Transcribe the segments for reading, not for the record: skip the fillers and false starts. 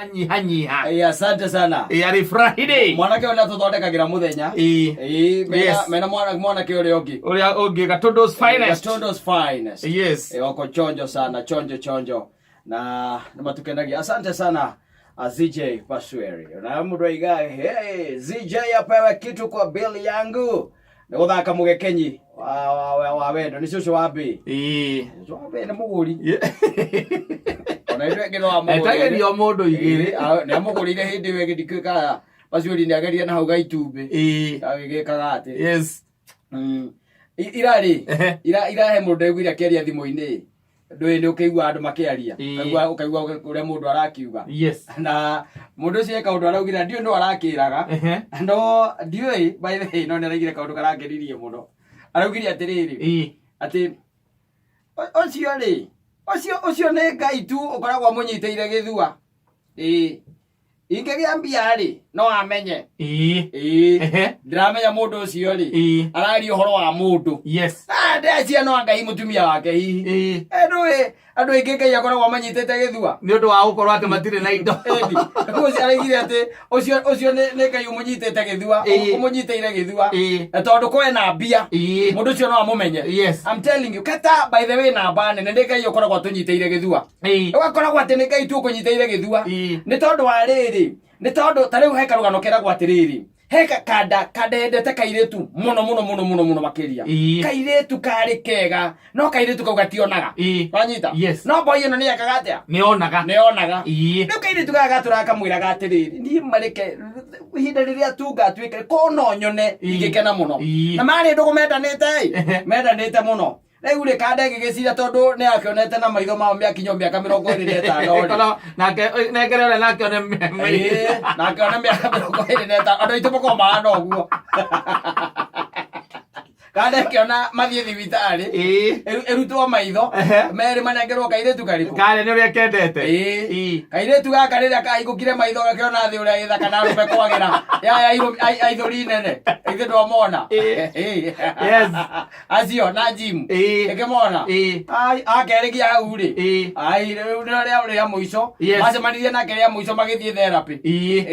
Anyihanyiha. Asante sana. Arĩ Friday. Mwanake ũrĩa tũthondekagĩra mũthenya. Mena mena mwanake ũrĩa ũngĩ. Ũrĩa ũngĩ, Gatundu's finest. Gatundu's finest. Wako chonjo sana, chonjo chonjo. Na nĩ matukenagia. Asante sana, ZJ Pasweri. Na mũndũ aiga, "Hey, ZJ apewe kitu kwa bill yangu." Nĩ gũthaka mũgekenyi wa wendo nĩ cũcũ wa mbĩ. Cũcũ wa mbĩ nĩ mũgũri. Ona ithuĩ ĩngĩ no amũgũrĩire. Etagĩrio mũndũ igĩrĩ. Nĩ amũgũrĩire hĩndĩ ĩyo ĩngĩ ndikĩũĩ kana Pasweri nĩ agerire na hau ga itumbĩ. Agĩgĩkaga atĩ. Irarĩ irahe mũndũ ndaiguire akĩaria thimũ-inĩ, ndũĩ nĩ ũkĩigua andũ makĩaria, ũkaigua ũrĩa mũndũ arakiuga, na mũndũ ũcio he kaũndũ araugire, ndiũĩ no arakĩraga, no ndiũĩ, by the way, no nĩ araugire kaũndũ karakenirie mũno. Araugire atĩrĩrĩ, atĩ ũcio rĩ, ũcio nĩ Ngai tu ũkoragwo amũnyitĩire gĩthua. Ĩĩ, ingĩgĩa mbia rĩ, no amenye. Ĩĩ, ndĩramenya mũndũ ũcio rĩ, araria ũhoro wa mũndũ. Ah, ndĩreciria no anga hihi mũtumia wake hihi. Ndũĩ andũ aingĩ Ngai akoragwo amanyitĩte gĩthua Nĩ ũndũ wa gũkorwo atĩ matirĩ na indo. Ĩni. Ũcio araigire atĩ ũcio nĩ Ngai ũmũnyitĩte gĩthua, ũmũnyitĩire gĩthua. Na tondũ kwena mbia, mũndũ ũcio no amũmenye. I'm telling you, kata by the way, namba nene nĩ Ngai ũkoragwo atũnyitĩire gĩthua. Ũgakoragwo atĩ nĩ Ngai tu ũkũnyitĩire gĩthua. Nĩ tondũ wa rĩrĩ, nĩ tondũ ta rĩu he karũgano keragwo atĩrĩrĩ, he kanda kandendete kairĩtu mũno mũno mũno mũno mũno makĩria. Kairĩtu karĩ kega, no kairĩtu kau gationaga. Wanyita? Yes. No boy ĩno nĩ yekaga atĩa? Nĩ onaga. Nĩ yonaga. Rĩu kairĩtu gaka gatũraga kamwĩraga atĩrĩrĩ, niĩ marĩke ihinda rĩrĩa tu ngatuĩka ko no nyone, ingĩkena mũno. Na marĩ ndũgũ mendanĩte ĩ, mendanĩte mũno. Rĩu rĩ, kanda ĩgĩgĩciria tondũ nĩ akĩonete na maitho mao mĩakinyo mĩaka 25 rĩ. Kono, nake nengere ũrĩa nake one Nake ona mĩaka 25, andũ aitũ makoragwo mahana ũguo. Kanda ĩkĩona mathiĩ thibitarĩ, ĩrutwo maitho merĩ, manengerwo kairĩtu karĩkũ? Karĩa nĩ ũrĩa kendete. Kairĩtu gaka rĩrĩa kahingũkire maitho gakĩona thĩ ũrĩa gĩthaka na arũme kwagĩra yaya aithũri nene, ithe ndwamona. Acio na gym ĩkĩmona. Ai, akerĩkia hau rĩ. Ai, rĩu nĩrĩo rĩa mũico macemanirie nake rĩa mũico magĩthiĩ therapy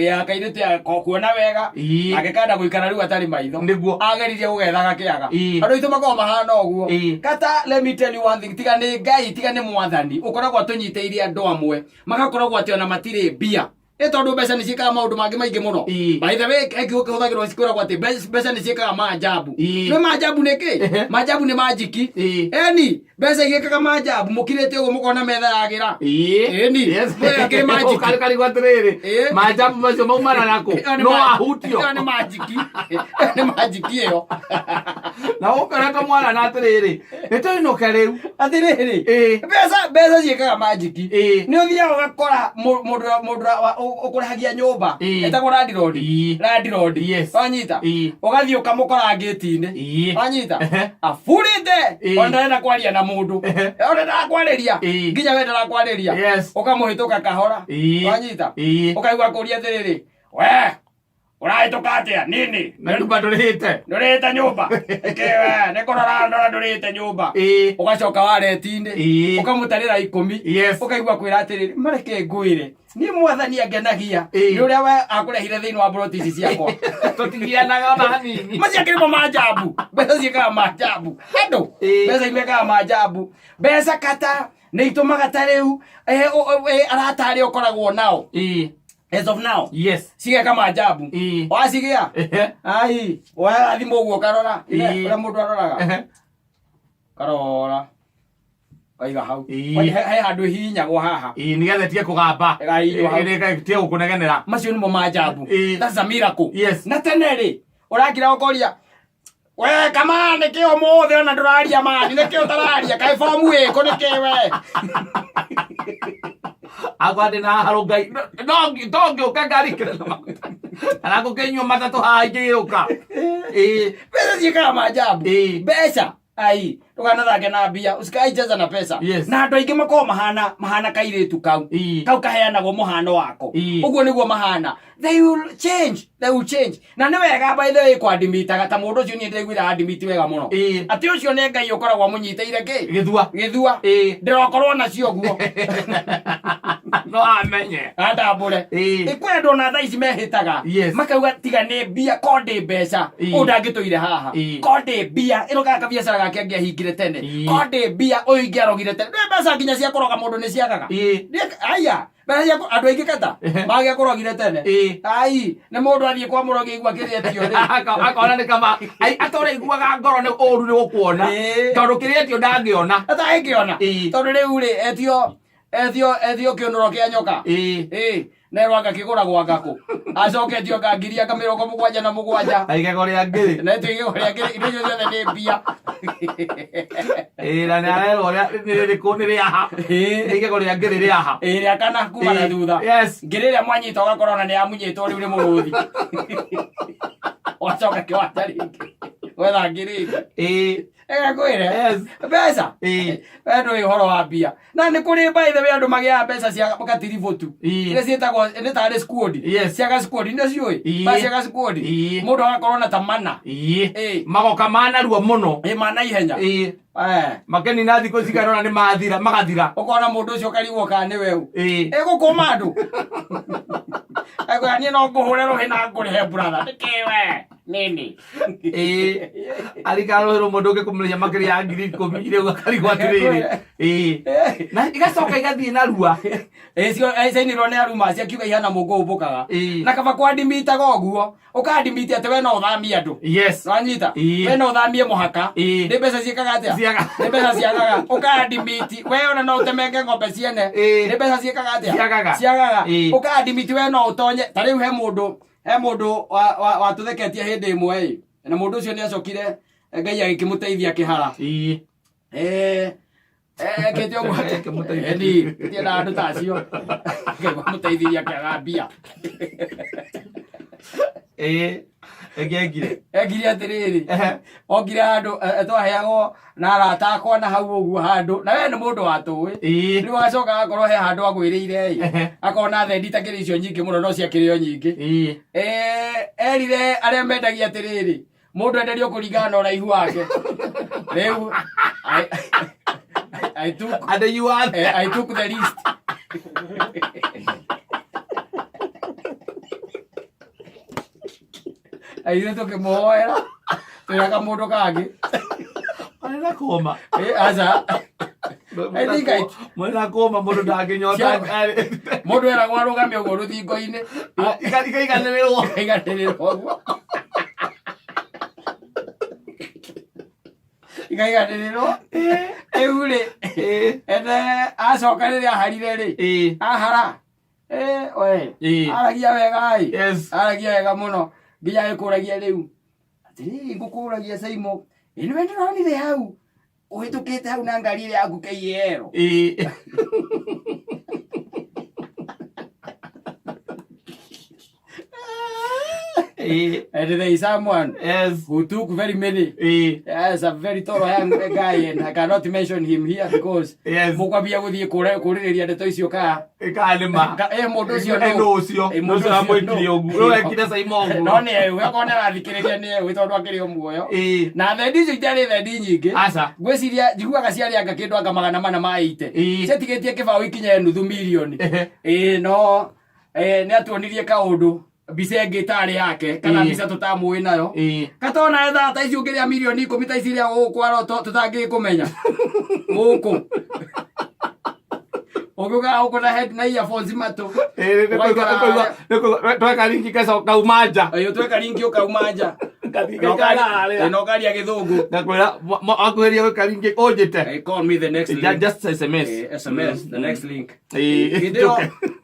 ya kairĩtu ya kuona wega. Nake kanda gũikara rĩu atarĩ maitho. Ageririe gũgethaga kĩaga. Andũ aitũ makoragwo mahana ũguo. Kata, let me tell you one thing, tiga nĩ Ngai, tiga nĩ Mwathani ũkoragwo atũnyitĩire, andũ amwe magakoragwo atĩ ona matirĩ mbia, nĩ tondũ mbeca nĩ ciĩkaga maũndũ mangĩ maingĩ mũno. By the way, he kiugo kĩhũthagĩrwo cikwĩragwo atĩ mbeca nĩ ciĩkaga maajabu. Nĩ maajabu nĩ kĩ? Maajabu nĩ manjiki. Eni mbeca igĩkaga maajabu, mũkirĩte ũguo mũkona metha yagĩra. Ĩni. Mwĩ akĩrĩ manjiki. Ũkarigwo atĩrĩrĩ, maajabu macio maumana nakũ? Ĩyo nĩ No ahutio. Ĩyo nĩ manjiki. Ĩyo nĩ manjiki ĩyo. Na ũkoretwo mwana na atĩrĩrĩ, nĩ tũinũke rĩu. Atĩrĩrĩ, mbeca ciĩkaga manjiki. Nĩ ũthiaga ũgakora mũndũ ũkũrĩhagia nyũmba, ĩtagwo landlord. Landlord. Wanyita? Ũgathiĩ ũkamũkora ngĩti-inĩ. Wanyita? Aburĩte. Ona ndarenda kwaria na mũndũ, ona ndarakwarĩria, nginya we ndarakwarĩria. Ũkamũhĩtũka kahora. Wanyita? Ũkaigua kũria atĩrĩrĩ, "We ũrahĩtũka atĩa nini?" Na nyũmba ndũrĩhĩte. "Ndũrĩhĩte nyũmba ĩkĩwe? Nĩ kũrora ndora ndũrĩhĩte nyũmba." Ũgacoka wareti-inĩ, ũkamũtarĩra 10. Ũkaigua kwĩra atĩrĩrĩ, "Mareke ngwĩre, niĩ Mwathani angenagia nĩ ũrĩa we akũrehire thĩinĩ wa mburoti ici ciakwa." Tũtigianaga ona hanini. Macio akĩrĩ mo manjambu. Mbeca ciĩkaga manjambu andũ. Mbeca imekaga manjambu. Mbeca kata nĩ itũmaga ta rĩu arata arĩa ũkoragwo nao as of now cigeka manjambu. Wacigĩa, ai, woyaga thimũ ũguo ũkarora ũrĩa mũndũ aroraga, karora kaiga hau. Kwani he handũ hihinyagwo haha. Nĩgetha ĩtige kũgamba. Ĩgahihinywo hau. Ĩtige gũkũnegenera. Macio nĩmo manjambu. That's a miracle. Na tene rĩ, ũrakira ũkoria, "We kama nĩkĩ ũmũthĩ ona ndũraria mani? Nĩkĩ ũtararia? Kaĩ bomu ĩkũ? Nĩkĩ we?" Akwa ndĩ na harũ Ngai no to ngĩũka ngarikĩra na maguta kana ngũkĩnyua matatũ haha ingĩgĩũka. Mbeca ciĩkaga manjambu. Mbeca ai. Ndũkanathake na mbia, usikae cheza na pesa. Yes. Na andũ aingĩ makoragwo mahana mahana kairĩtu kau. Kau kaheanagwo mũhano wako. Ũguo nĩguo mahana. They will change, they will change. Na nĩ wega, by the way, kwandimitaga ta mũndũ ũcio. Niĩ ndĩraiguire admit wega mũno atĩ ũcio nĩ Ngai ũkoragwo amũnyitĩire kĩ Gĩthua. Gĩthua. Ndĩrokorwo nacio guo. No amenye. Atambũre. Ĩkwĩ andũ ona thaa ici mehĩtaga, makauga tiga nĩ mbia, ko ndĩ mbeca, ũyũ ndangĩtũire haha. Ko ndĩ mbia, ĩno gaka biacara gake angĩahingire tene. Ko ndĩ mbia, ũyũ ingĩarogire tene. Nĩ mbeca nginya cia kũroga mũndũ nĩ ciagaga. Aya mbeca cia andũ aingĩ kata magĩa kũrogire tene. Ai, nĩ mũndũ athiĩ kwa mũrogi aigua kĩrĩa etio rĩ. Akona nĩ kaba atũra iguaga ngoro nĩ ũru nĩ gũkuona, tondũ kĩrĩa etio ndangĩona. Atangĩona. Tondũ rĩu rĩ, etio etio etio kĩũnũro kĩa nyoka. Ĩĩ, nerwo anga kĩgũragwo anga kũ, acoke etio anga ngiri anga 77. Na igego rĩa ngĩrĩ. Na etio igego rĩa ngiri. Indo icio ciothe nĩ mbia. Ĩĩ, na nĩ arerwo ũrĩa nĩ rĩrĩkũ, nĩ rĩaha, nĩ igego rĩa ngĩrĩ rĩaha. Ĩĩ, rĩa kana kuma na thutha. Ngiri ĩrĩa mwanyita ũgakorwo ona nĩ yamunyĩtwo, rĩu nĩ mũrũthi, wacoka kĩwanja rĩngĩ gwetha ngiri ĩngĩ. Ĩgakwĩre mbeca. We ndũĩ ũhoro wa mbia. Na nĩ kũrĩ, by the way, andũ magĩaga mbeca cia gatiribũ tu, iria ciĩtagwo nĩ tarĩ squad. Cia ga squad nĩ ciũĩ? Mbeca cia ga squad. Mũndũ agakorwo na ta mana. Magoka manarua mũno. Ĩ, mana ihenya. Makeni na thikũ cigana ũna nĩ mathira, magathira. Ũkona mũndũ ũcio ũkarigwo kana nĩ weũ. Ĩgũkũma andũ akwĩra, niĩ no ngũhũre rũhĩ na ngũrĩhe, brother, nĩkĩwe nini. Ĩĩ, arikara rũhĩ rũmwe ndũngĩkũmĩrĩria makĩria ya 10,000 rĩu, akarigwo atĩrĩrĩ. Ĩĩ, na igacoka igathiĩ narua. Cio cainĩrwo nĩ aruma ciakiuga ihana mũngũ ũmbũkaga. Na kaba kwandimitaga ũguo, ũkandimiti atĩ we no ũthamie andũ. Wanyita? We no ũthamie mũhaka. Nĩ mbeca ciĩkaga atĩa? Ciaga. Nĩ mbeca ciagaga. Ũkandimiti we ona no ũtemenge ng'ombe ciene. Nĩ mbeca ciĩkaga atĩa? Ciagaga. Ciagaga. Ũkandimiti we no ũtonye ta rĩu he mũndũ watũtheketie hĩndĩ ĩmwe ĩ, na mũndũ ũcio nĩ acokire, Ngai agĩkĩmũteithia kĩhara. Ekĩte ũguo. Akĩmũteithia. Ĩni tienda andũ ta acio. Ngai wamũteithirie akĩaga mbia. Ĩĩ, ĩngĩengire. Ekire atĩrĩrĩ, okire handũ, twaheagwo na arata akwa na hau ũguo handũ, na we nĩ mũndũ watũĩ. Rĩu agacoka agakorwo he handũ agwĩrĩire ĩ, akona thendi itakĩrĩ icio nyingĩ mũno, no ciakĩrĩ o nyingĩ. Erire arĩa mendagia atĩrĩrĩ, mũndũ enderio kũringana na ũraihu wake. Rĩu I took And you are I took the list. Na ithuĩ tũkĩmũhoera twĩna kamũndũ kangĩ. Marĩ na kũma. Aca. I think Marĩ na kũma, mũndũ ndangĩnyota. Mũndũ eragwo arũgame ũguo rũthingo-inĩ. Ikaiganĩrĩrwo. Ikaiganĩrĩrwo ũguo. Ikaiganĩrĩrwo. Rĩu rĩ, ene acoka rĩrĩa aharire rĩ, ahara. We. Aragia wega ĩ. Aragia wega mũno. Nginya agĩkũragia rĩu. Atĩrĩrĩ, ngũkũragia Saimo. Ĩ nĩwe ndĩronire hau. Ũhĩtũkĩte hau na ngari ĩrĩa yaku KL. And there is someone who took very many. Yes, a very tall young guy, and I cannot mention him here because mũkwambia gũthiĩ kũrĩrĩria ndeto icio kaa. Ĩkanĩma. Mũndũ ũcio nũ ũcio? Mũndũ ũcio ũcio wamwĩkire nũ? ũguo, ũyũ wekire Saimo ũguo. No nĩ eũ, akorwo nĩ arathikĩrĩria nĩ eũ, tondũ akĩrĩ o muoyo. Na thendi icio itiarĩ thendi nyingĩ. Aca. Ngwĩciria njiguaga ciarĩ anga kĩndũ anga 480. Ciatigĩtie kĩbaũ ikinye nuthu mirioni. Ĩĩ, no nĩ atuonirie kaũndũ, mbica ĩngĩ ĩtarĩ yake kana mbica tũtamũĩ nayo. Katona ethaa ta ici ũngĩrĩa 10 milioni ta ici iria gũkũ aroto tũtangĩkũmenya gũkũ ũngĩũkaga gũkũ na head na earphones matũ. Ũgaikara harĩa. Tweka ringi kauma nja. Ĩĩ, tweka ringi ũkauma nja. Ngathiĩ Na ngaikara harĩa. Na ũkaria gĩthũngũ. Ngakwĩra akuhĩria gwĩka ringi ũnjĩte. Call me the next link. Just SMS. SMS the next link. Ĩĩ.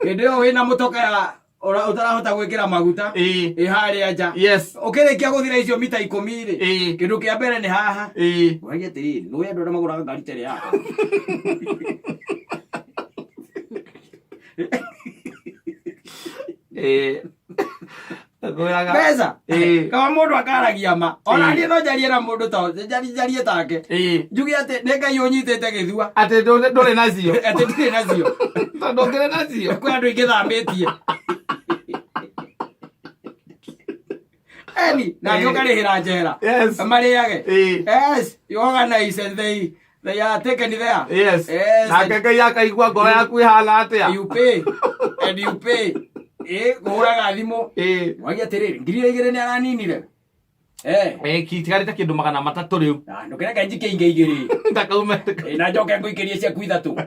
Hĩndĩ ĩyo wĩna mũtoka ya ũtarahota gwĩkĩra maguta ĩ harĩa nja. Ũkĩrĩkia gũthira icio mita 10 rĩ, kĩndũ kĩa mbere nĩ haha. Ũragia atĩrĩrĩ, nĩũĩ andũ arĩa magũraga ngari ta ĩrĩa yakwa? Ĩĩ. Ngwĩraga. Mbeca. Ĩĩ. Kaba mũndũ akaragia ma. Ona Ĩĩ. niĩ no njarie na mũndũ ta njarie take. Ĩĩ. Njuge atĩ nĩ Ngai ũnyitĩte gĩthua. Atĩ ndũrĩ nacio. Atĩ ndirĩ nacio. Tondũ ũngĩrĩ nacio. Kwĩ andũ aingĩ thamĩtie. Eni, na Ĩĩ. ũkarĩhĩra njera. Yes. Marĩage. Ĩĩ. Yes, you organize and they are taken there. Yes. Yes. Nake Ngai akaigua ngoro yaku ĩhana atĩa. You pay and you pay. Ĩ, kũhũraga thimũ. Ĩĩ. Mwagia atĩrĩrĩ, 2000 nĩ araninire. Eh. Ĩĩ, kitigarĩte kĩndũ 300 rĩu. Na ndũkĩreke njike ingĩ igĩrĩ. Ndakaume. Ĩ, na njoke ngũikĩrie ciaku ithatũ.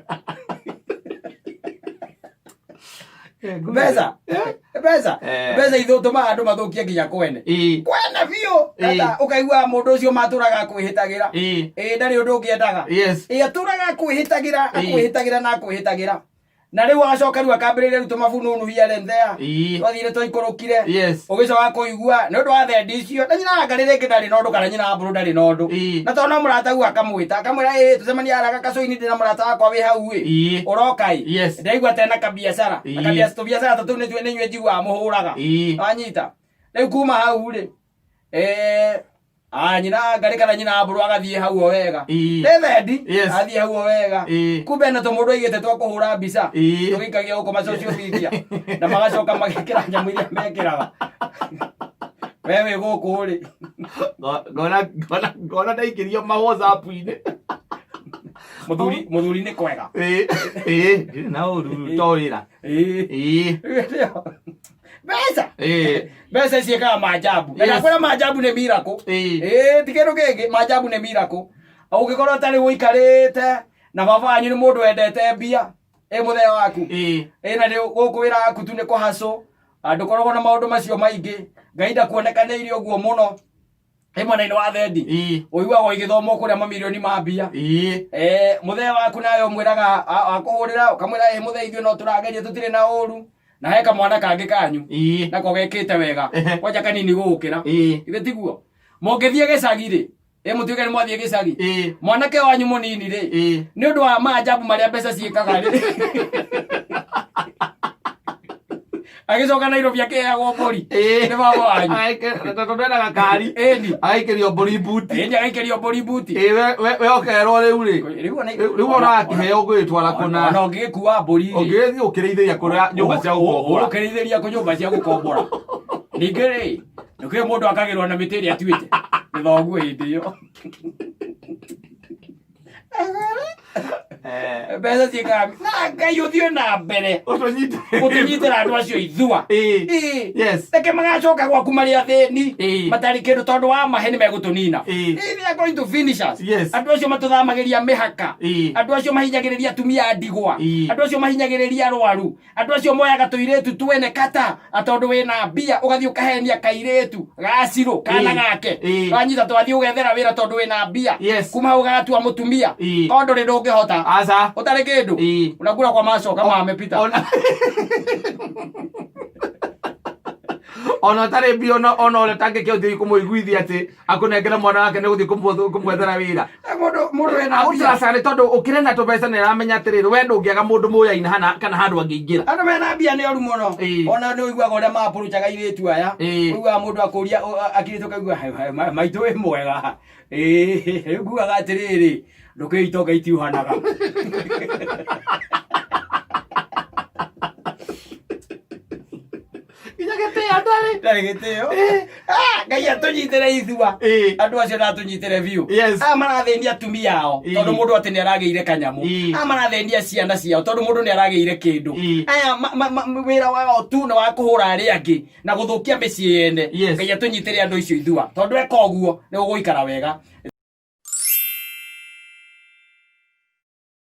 Mbeca. Mbeca. Eh. Mbeca ithũtũmaga andũ mathũkie nginya kwene. Ĩĩ. Kwene biũ. Ĩĩ. Tata ũkaigua mũndũ ũcio matũraga akwĩhĩtagĩra. Ĩĩ. Ĩ, ndarĩ ũndũ ũngĩ endaga. Yes. Ĩ, atũraga akwĩhĩtagĩra, Ĩĩ. akwĩhĩtagĩra na akwĩhĩtagĩra. Na rĩu agacoka rĩu akambĩrĩria rĩu tũmabununu here and there. Ĩĩ. Twathire twaikũrũkire. Yes. Ũgĩcoka kũigua nĩ ũndũ wa thendi icio na nyina wa ngarĩ rĩngĩ ndarĩ na ũndũ kana nyina wa mbũrũ ndarĩ na ũndũ. Ĩĩ. Na tondũ no mũrataguo akamwĩta akamwĩra ĩ tũcemanie harĩa gacũinĩ ndĩ na mũrata wakwa wĩ hau ĩ. Ĩĩ. Ũroka ĩ. Yes. Ndaigua tena kabiacara. Ĩĩ. Na kabiacara tũbiacara ta tũu nĩtuo nĩ inyuĩ njiguaga mũhũraga. Ĩĩ. Wanyita. Rĩu kuma hau rĩ. Nyina ngarĩ kana nyina wa mbũrũ agathiĩ hau o wega. Ĩĩ. Nĩ thendi. Yes. Athiĩ hau o wega. Ĩĩ. Kumbe na tũmũndũ aigĩte twa kũhũra mbica. Ĩĩ. Tũgĩikagia gũkũ ma social media. Na magacoka magekĩra nyamũ iria mekĩraga. We wĩ gũkũ rĩ. Ngona ndaikĩrio ma WhatsApp-inĩ. Mũthuri nĩ kwega. Ĩĩ. Ĩĩ. Ndirĩ na ũru to wĩra. Ĩĩ. Ĩĩ. Mbeca. Ĩĩ. Mbeca ciĩkaga maajabu. Na Yes. ndakwĩra maajabu nĩ miracle. Ĩĩ. Ĩĩ, ti kĩndũ kĩngĩ, maajabu nĩ miracle. Ũngĩkorwo ũtarĩ ũikarĩte na baba wanyu nĩ mũndũ wendete mbia, ĩ mũthee waku. Ĩĩ. Ĩ na nĩ gũkũ wĩra waku tu nĩ kũhacũ, ndũkoragwo na maũndũ macio maingĩ, Ngai ndakuonekanĩire ũguo mũno. Ĩ mwena-inĩ wa thendi. Ĩĩ. Ũiguaga ũgĩthomwo kũrĩa mamirioni ma mbia. Ĩĩ. Mũthee waku nawe ũmwĩraga akũhũrĩra ũkamwĩra ĩ mũthee ithuĩ no tũrageria tũtirĩ na ũru. Na he kamwana kangĩ kanyu. Ĩĩ. Nako gekĩte wega. Ehe. Kwanja kanini gũgũkĩra. Ĩĩ. Ithe tiguo. Mũngĩthiĩ gĩcagi rĩ, ĩ mũtuĩke nĩ mwathiĩ gĩcagi. Ĩĩ. Mwanake wanyu mũnini rĩ, Ĩĩ. nĩ ũndũ wa maajabu marĩa mbeca ciĩkaga rĩ. Agĩcoka Nairobi akĩheagwo mbũri. Ĩĩ. Nĩ baba wanyu. Tondũ ena gakari. Ĩni. Agaikĩrio mbũri mbuti. Ĩni agaikĩrio mbũri mbuti. Ĩĩ we ũkerwo rĩu rĩ. Rĩu Rĩu ona akĩheo ũgwĩtwara kũna. Ona ũngĩgĩkua mbũri rĩ. Ũngĩgĩthiĩ ũkĩrĩithĩria kũrĩa nyũmba cia gũkombora. Ũkĩrĩithĩria kũ nyũmba cia gũkombora. Ningĩ rĩ, nĩkĩo mũndũ akagĩrwo na mĩtĩ ĩrĩa atuĩte. Nĩ thoguo hĩndĩ ĩyo. Mbeca ciĩkaga na Ngai ũthiĩ na mbere gũtũnyitĩra andũ acio ithua. Ĩĩ. Ĩĩ. Yes. Reke magacoka gwaku marĩ athĩni Ĩĩ. matarĩ kĩndũ tondũ wa mahe nĩ megũtũnina. Ĩĩ. Ĩĩ, they are going to finish us. Yes. Andũ acio matũthamagĩria mĩhaka. Ĩĩ. Andũ acio mahinyagĩrĩria atumia a ndigwa. Ĩĩ. Andũ acio mahinyagĩrĩria arwaru. Andũ acio moyaga tũirĩtu twene kata tondũ wĩna mbia ũgathiĩ ũkahenia kairĩtu gacirũ kana Ĩĩ. gake. Ĩĩ. Wanyita twathiĩ ũgethera wĩra tondũ wĩna mbia. Yes. Kuma hau ũgatua mũtumia. Ĩĩ. Tondũ ndũrĩ ndũngĩhota. Aca. Ũtarĩ kĩndũ. Ĩĩ. Unakula kwa macho kama amepita. Ona ũtarĩ mbia ona ũrĩa ũtangĩkĩa ũthiĩ kũmũiguithia atĩ akũnengere mwana wake nĩ gũthiĩ kũmwethera wĩra. Mũndũ wĩna mbia. Agũtiraca nĩ tondũ ũkĩrĩ na tũbeca nĩ aramenya atĩrĩrĩ we ndũngĩaga mũndũ mũyaine hana kana handũ angĩingĩra. Andũ mena mbia nĩ oru mũno. Ĩĩ. Ona nĩ ũiguaga ũrĩa maapũrũcaga airĩtu aya. Ĩĩ. Ũiguaga mũndũ akũria akirĩtũ kaigua maitũ wĩ mwega. Ĩĩ, rĩu ngugaga atĩrĩrĩ, ndũkĩũĩ itonga itiuhanaga. Nginya gĩtĩo ndarĩ. Ndarĩ gĩtĩo. Ngai atũnyitĩre ithua. Ĩĩ. Andũ acio na atũnyitĩre biũ. Yes. Aya marathĩnia atumia ao Ĩĩ. tondũ mũndũ atĩ nĩ aragĩire kanyamũ. Ĩĩ. Aya marathĩnia ciana ciao tondũ mũndũ nĩ aragĩire kĩndũ. Ĩĩ. Aya wĩra wao tu nĩ wa kũhũra arĩa angĩ na gũthũkia mĩciĩ yene. Yes. Ngai atũnyitĩre andũ icio ithua tondũ eka ũguo nĩ ũgũikara wega.